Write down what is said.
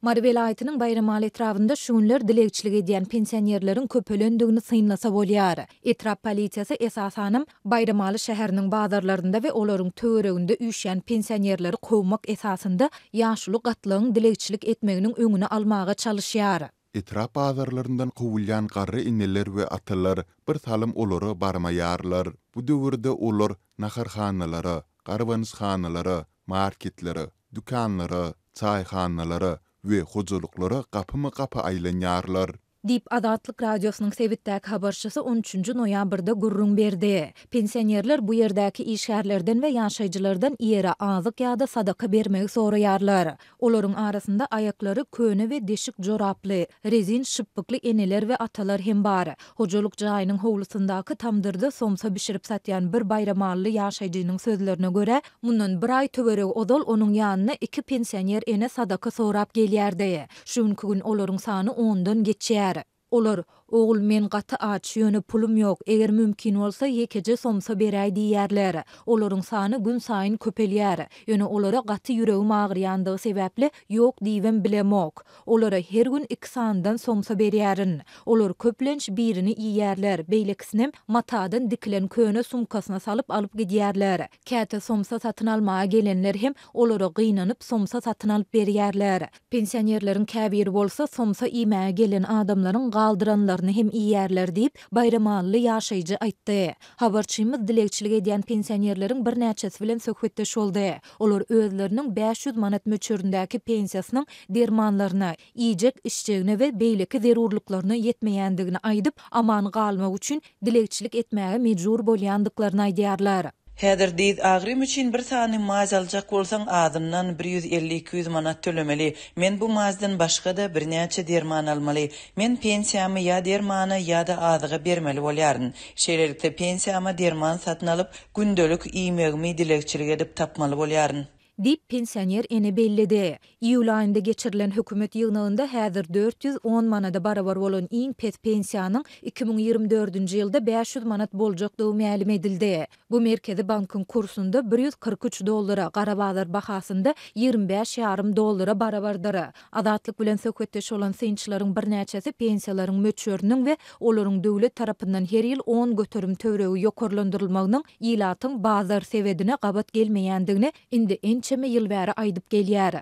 Mary welaýatynyň Baýramaly etrabynda şu günler dilegçilik edýän pensionerleriň köpelendigini synlasa bolýar. Etrap polisiýasy esasanam Baýramaly şäheriniň bazarlarynda we olaryň töwereginde üýşýän pensionerleri kowmak esasynda ýaşuly gatlagyň dilegçilik etmeginiň öňüni almaga çalyşýar. Etrap bazarlaryndan kowulýan garry eneler we atalar bir salym olara barmaýarlar. Bu döwürde olar naharhanalara, garbanyşhanalara, marketlere, dükanlara, çaýhanalara we hojalyklara gapyma-gapy aýlanýarlar. Diýip, Azatlyk Radiosynyň sebitdäki habarçysy on üçünji noýabrda gürrüň berdi. Pensionerler bu ýerdäki işgärlerden we ýaşaýjylardan ýere azyk ýa-da sadaka bermegi soraýarlar. Olaryň arasynda aýaklary köne we deşik joraply, rezin şypbykly eneler we atalar hem bar. Hojalyk jaýynyň howlusyndaky tamdyrda somsa bişirip satýan bir baýramally ýaşaýjynyň sözlerine görä, mundan bir aý töweregi ozal onuň ýanyna iki pensioner ene sadaka sorap gelýärdi. Şu günki gün olaryň sany ondan geçýär. Olar, Ogul, men gaty aç, ýöne pulum ýok, eger mümkin bolsa, ýekeje somsa beräý diýýärler. Olaryň sany günsaýyn köpelýär. Ýöne olara gaty ýüregim agyrýandygy sebäpli, ýok diýibem bilemok. Olara her gün iki sanydan somsa berýärin. Olar köplenç birini iýýärler, beýlekisinem matadan dikilen köne sumkasyna salyp alyp gidýärler. Käte somsa satyn almaga gelenler hem olara gynanyp somsa satyn alyp berýärler. Pensionerleriň käbiri bolsa somsa iýmäge gelen adamlaryň galdyranlaryny hem iýýärler diýip, baýramally ýaşaýjy aýtdy. Habarçymyz dilegçilik edýän pensionerleriň birnäçesi bilen söhbetdeş boldy. Olar özleriniň 500 manat möçberindäki pensiýasynyň dermanlaryna, iýjek-içjegine we beýleki zerurlyklaryna ýetmeýändigini aýdyp, aman galmak üçin dilegçilik etmäge mejbur bolýandyklaryny aýdýarlar. Häzir dyz agrym üçin bir sany maz aljak bolsaň azyndan bir 150-200 manat tölemeli. Men bu mazdan başga-da birnäçe derman almaly. Men pensiýamy ýa dermana ýa-da azyga bermeli bolýaryn. Şeýlelikde pensiýama derman satyn alyp, gündelik iýmegimi dilegçilik edip tapmaly bolýaryn. Diýip, pensioner ene belledi. Iýul aýynda geçirilen hökümet ýygnagynda häzir 410 manada barabar bolan iň pes pensiýanyň 2024-nji ýylda 500 manat boljakdygy mälim edildi. Bu Merkezi bankyň kursunda 143 dollara, gara bazar bahasynda 25 ýarym dollara barabardyr. Azatlyk bilen söhbetdeş bolan synçylaryň birnäçesi pensiýalaryň möçberiniň we olaryň döwlet tarapyndan her ýyl 10% töweregi ýokarlandyrylmagynyň ilatyň bazar sebedine gabat gelmeýändigini indi ençeme ýyl bäri aýdyp gelýär.